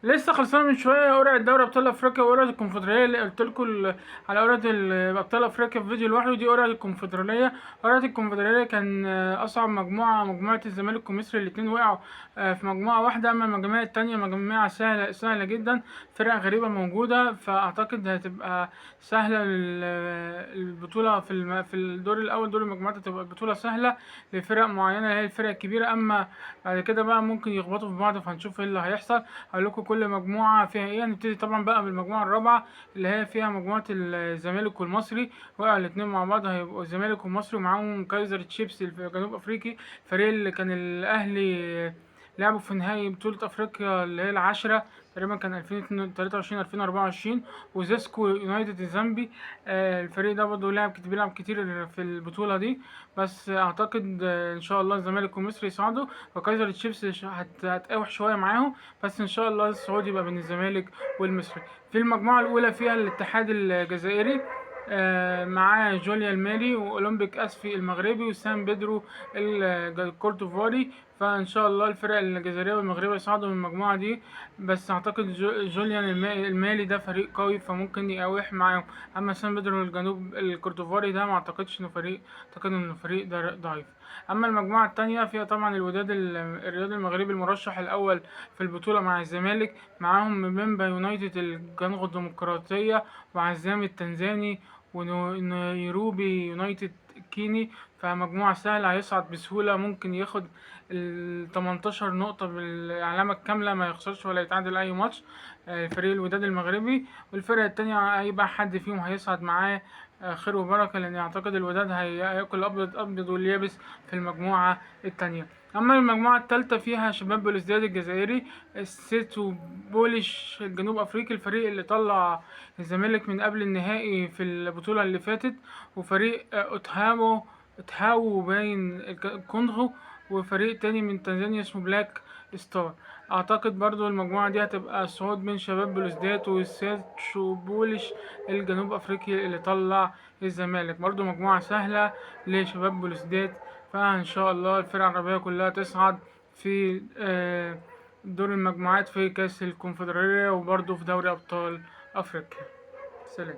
لسه خلصانه من شوية قرعه دوري ابطال افريقيا وقرعه الكونفدراليه اللي قلت لكم على قرعه ابطال افريقيا في فيديو لوحده. دي قرعه الكونفدراليه. قرعه الكونفدراليه كان اصعب مجموعة، مجموعة الزمالك ومصر، الاثنين وقعوا في مجموعة واحدة. اما المجموعة الثانية مجموعة سهلة سهلة جدا، فرق غريبة موجودة، فاعتقد هتبقى سهلة البطولة في الدور الاول، دور المجموعات هتبقى البطولة سهلة لفرق معينة هي الفرق الكبيرة. اما بعد كده بقى ممكن يخبطوا في بعض، فهنشوف ايه اللي هيحصل. هقول لكم كل مجموعة فيها ايه. هنبتدي طبعا بقى بالمجموعة الرابعة اللي هي فيها مجموعة الزمالك والمصري، وقعوا الاثنين مع بعض، هيبقوا الزمالك والمصري ومعاهم كايزر تشيبس الجنوب افريقي، الفريق اللي كان الاهلي لعبوا في نهائي بطولة افريقيا اللي هي العاشرة تقريبا، كان 2023 2024، وزيسكو يونايتد الزامبي. الفريق ده برضه لعب كتير، بيلعب كتير في البطولة دي. بس اعتقد ان شاء الله الزمالك ومصر يصعدوا، وكايزر تشيبس هتقاوح شوية معاهم، بس ان شاء الله الصعود يبقى بين الزمالك والمصري. في المجموعة الاولى فيها الاتحاد الجزائري، معاه جوليا المالي واولمبيك اسفي المغربي وسان بيدرو الكورتوفاري. فان شاء الله الفرق الجزائرية والمغربيه يصعدوا من المجموعة دي، بس اعتقد جوليان المالي ده فريق قوي فممكن يقاوح معاهم. اما سان بيدرو الجنوب الكورتوفاري ده ما اعتقدش انه فريق، اعتقد انه فريق ضعيف. اما المجموعة الثانية فيها طبعا الوداد الرياضي المغربي المرشح الاول في البطولة مع الزمالك، معاهم مبيمبا يونايتد الكونغو الديمقراطية وعزام التنزاني ونيروبي يونايتد الكيني. فمجموعة سهلة، هيصعد بسهولة، ممكن ياخد ال 18 نقطة بالعلامة الكاملة، ما يخسرش ولا يتعادل أي ماتش، فريق الوداد المغربي. والفرقة التانية هيبقى حد فيهم هيصعد معاه، خير وبركة، لأن أعتقد الوداد هياكل أبيض أبيض واليابس في المجموعة التانية. أما المجموعة التالتة فيها شباب بلوزداد الجزائري، السيتو بوليش الجنوب أفريقي، الفريق اللي طلع الزمالك من قبل النهائي في البطولة اللي فاتت، وفريق أوتهاو باين الكونغو، وفريق تاني من تنزانيا اسمه بلاك ستار. اعتقد برضو المجموعة دي هتبقى صعود من شباب بلوزداد والسيتو بوليش الجنوب افريقي اللي طلع الزمالك، برضو مجموعة سهلة لشباب بلوزداد. فان شاء الله الفرق العربية كلها تصعد في دور المجموعات في كأس الكونفدرالية وبرضو في دوري أبطال أفريقيا. سلام.